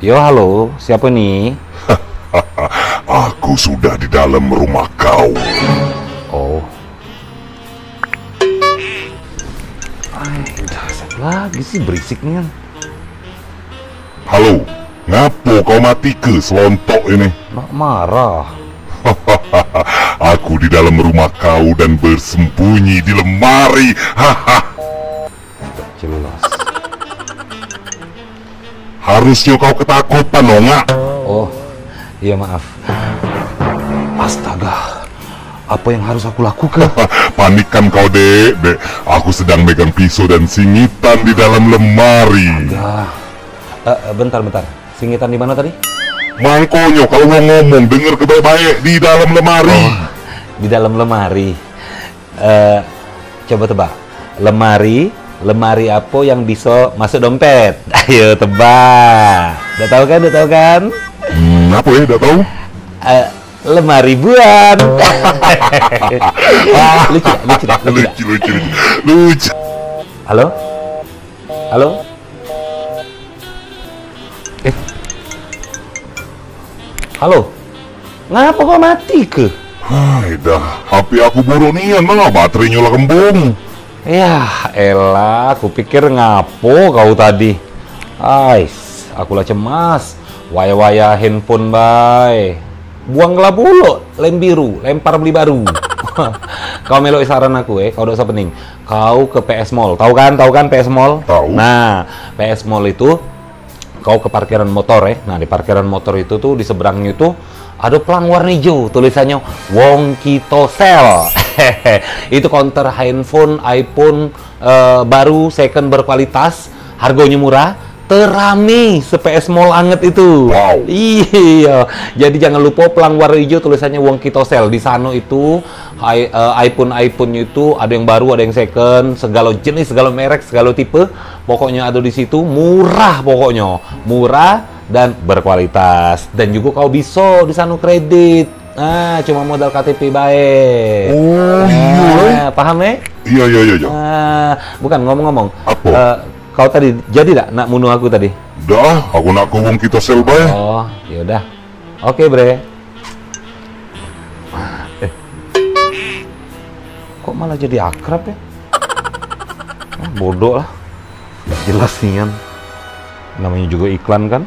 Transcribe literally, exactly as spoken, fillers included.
Yo, halo, siapo ni? Aku sudah di dalam rumah kau. Oh. Ai, udah, siapo lagi sih berisik nian? Halo, ngapo kau matike selontok ini? Nak marah. Aku di dalam rumah kau dan bersembunyi di lemari. Haha. Jelas. Harusnyo kau ketakutan, Nongak. Oh, iyo, maaf. Astaga, apo yang harus aku lakuke? Panikan kau, Dek, Dek. Aku sedang megang piso dan singitan di dalam lemari. Astaga. Eh, eh, bentar, bentar. Singitan di mano tadi? Mangkonyo, kalu wong ngomong, denger ke baek-baek, di dalam lemari. Oh, di dalam lemari. Eh, coba tebak. Lemari, lemari apo yang biso masuk dompet? Ayo tebak. Dak tau kan? Dak tau kan? Hmm, apo yo? Dak tau. Eh, lemari buan. Lucu dak? Lucu dak? Lucu dak? Lucu, lucu, lucu. Lucu. Halo? Halo? Eh. Halo? Ngapo kau matike? Hai dah, H P aku borok nian lah, batereinyo lah kembung. Yah, elah, kupikir ngapo kau tadi. Ais, aku lah cemas. Wayah-wayah handphone bae. Buang lah pulok lem biru, lempar beli baru. Kau melok saran aku, eh, kau dak usah pening. Kau ke P S Mall. Tau kan? Tau kan P S Mall? Tau. Nah, P S Mall itu kau ke parkiran motor, eh. Nah, di parkiran motor itu tuh, di seberangnyo itu ado pelang warna ijo, tulisannyo Wong Kito Sel. Itu counter handphone, iPhone, eh, baru, second, berkualitas, hargonyo murah, terame se-P S Mall anget itu. Wow. Iyo. Jadi jangan lupo pelang warna ijo tulisannyo Wong Kito Sel. Di sano itu, i-, eh, iPhone, iPhone-nyo itu ado yang baru, ado yang second, segalo jenis, segalo merek, segalo tipe. Pokoknyo ado di situ, murah pokoknyo. Murah dan berkualitas. Dan jugo kau biso di sano kredit. Ah, cuma modal K T P bae. Oh, iyo, eh. Ah, paham, eh? Iyo, iyo, iyo, iyo. Ah, bukan, ngomong-ngomong. Apo? Eh, kau tadi jadi dak nak munuh aku tadi? Dah, aku nak ke Wong Kito Sel bae. Oh, ya udah. Oke, Bre. Eh. Kok malah jadi akrab ya? Ah, bodoh lah. Jelas nian. Namonyo jugo iklan kan?